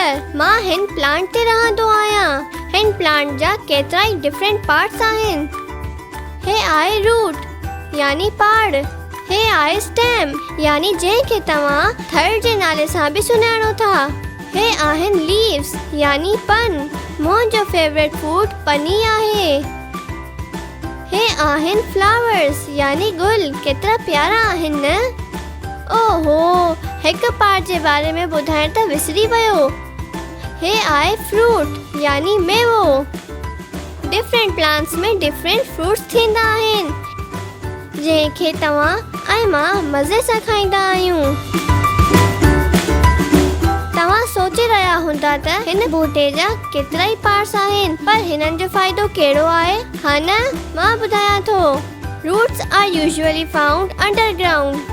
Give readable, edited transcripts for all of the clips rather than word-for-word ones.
سر مان هن پلانٽ تي رهندو آهيان. هن پلانٽ جا ڪيترائي ڊفرنٽ پارٽس آهن. هي آهي روٽ يعني پاڙ. هي آهي اسٽيم يعني جنهن کي توهان ٿڙ جي نالي سان به سڃاڻو ٿا. هي آهن ليوز يعني پن. منهنجو فيورٽ فوڊ پن ئي آهي. هي آهن فلاورز يعني گل ڪيترا پيارا آهن نه. اوهو هڪ پارٽ جي باري ۾ ٻڌائڻ ته وسري ويو. هي آهي فروٽ يعني ميوو. ڊفرنٽ پلانٽس ۾ ڊفرنٽ فروٽس ٿيندا آهن. جنهن کي توهان ۽ مان مزي سان کائيندا آهيون. توهان سوچي رهيا هوندا ته هن ٻوٽي جا ڪيترائي پارٽس آهن پر هنن جو فائدو ڪهڙو آهي؟ ها نه؟ مان ٻڌايان ٿو. Roots are usually found underground.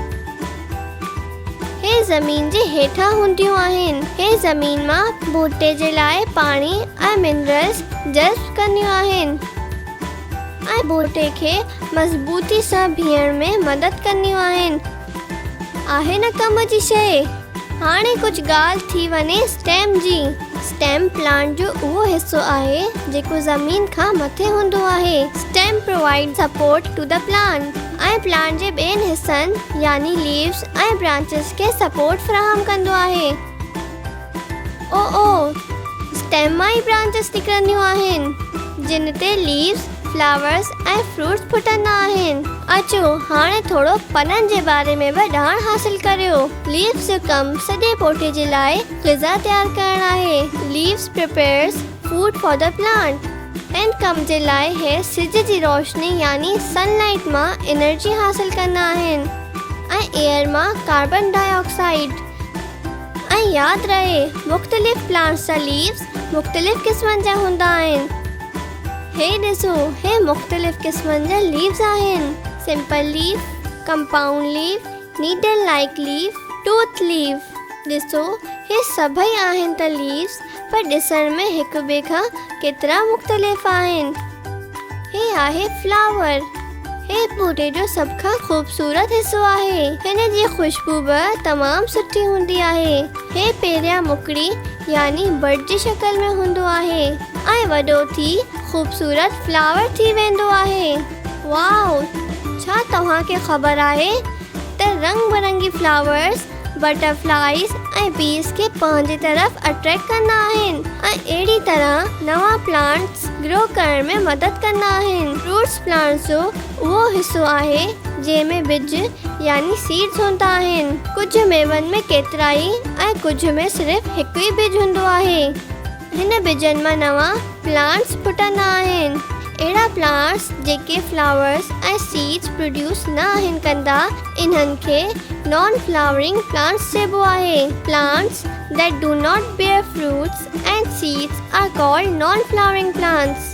هي زمين جي هيٺان هونديون آهن. هي زمين مان ٻوٽي جي لاء پاڻي ۽ منرلز جذب ڪنديون آهن. ۽ ٻوٽي کي مضبوطي سان بيهڻ ۾ مدد ڪنديون آهن. آهي نه ڪم جي شيء. هاڻي ڪجهه ڳالهه ٿي وڃي اسٽيم جي. اسٽيم پلانٽ جو اهو حصو آهي جيڪو زمين کان مٿي هوندو آهي. Stem provide support to the plant ۽ plant جي ٻين حصن يعني ليوز ۽ برانچز کي سپورٽ فراهم ڪندو آهي. او او اسٽيم مان ئي برانچز نڪرنديون آهن جن تي ليوز، فلاورز ۽ فروٽس ڦٽندا آهن. اچو هاڻي ٿورو پنن جي باري ۾ به ڄاڻ حاصل ڪريو. ليوز جو ڪم سڄي پوٺي جي لاء غذا تيار ڪرڻ آهي. Leaves prepares food for the plant. ان ڪم جي لاء هي سج جي روشني يعني سن لائيٽ مان انرجي حاصل ڪندا آهن ۽ ايئر مان ڪاربن ڊاء آڪسائيڊ. ۽ ياد رهي مختلف پلانٽس جا ليوز مختلف قسمن جا هوندا آهن. هي ڏسو هي مختلف قسمن جا ليوز آهن simple leaf, compound leaf, needle like leaf, tooth leaf. ڏسو هي سڀئي آهن ته ليوز پر ڏسڻ ۾ هڪ ٻئي کان ڪيترا مختلف آهن. هي آهي فلاور. هي ٻوٽي جو سڀ کان خوبصورت حصو آهي. هن جي خوشبو به تمام سٺي هوندي آهي. هي پهريان مڪڙي يعني بڊ جي شڪل ۾ هوندو آهي ۽ وڏو ٿي خوبصورت فلاور ٿي ويندو آهي. وائو! ڇا توهان کي خبر آهي ته رنگ برنگي فلاورز بٽر فلائيز ۽ بيز کي پنهنجي طرف اٽريڪٽ ڪندا آهن ۽ اهڙي طرح نوان پلانٽس گرو ڪرڻ ۾ مدد ڪندا آهن. روٽس پلانٽس جو اهو حصو آهي جنهن ۾ ٻج يعني سيڊز هوندا آهن. ڪجهه ميون ۾ ڪيترائي ۽ ڪجهه ۾ صرف هڪ ئي ٻج هوندو آهي. هن ٻجن مان نوان پلانٽس ڦٽندا آهن. اهڙا پلانٽس جيڪي فلاورس ۽ سيڊز پروڊيوس نه آهن ڪندا انهن کي نان فلاورنگ پلانٽس چئبو آهي. Plants that do not bear fruits and seeds are called non flowering plants.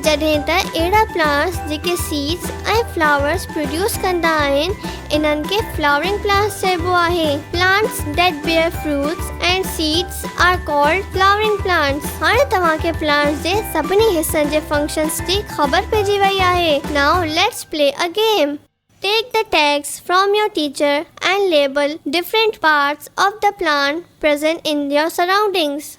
جڏهن ته اهڙا پلانٽس جيڪي سيڊز ۽ فلاورس پروڊيوس ڪندا آهن انهن کي فلاورنگ پلانٽس چئبو آهي. Plants that bear fruits and seeds are called flowering plants. هاڻي توهان کي پلانٽس جي سڀني حصن جي فنڪشنس جي خبر پئجي وئي آهي. Now let's play a game. Take the tags from your teacher and label different parts of the plant present in your surroundings.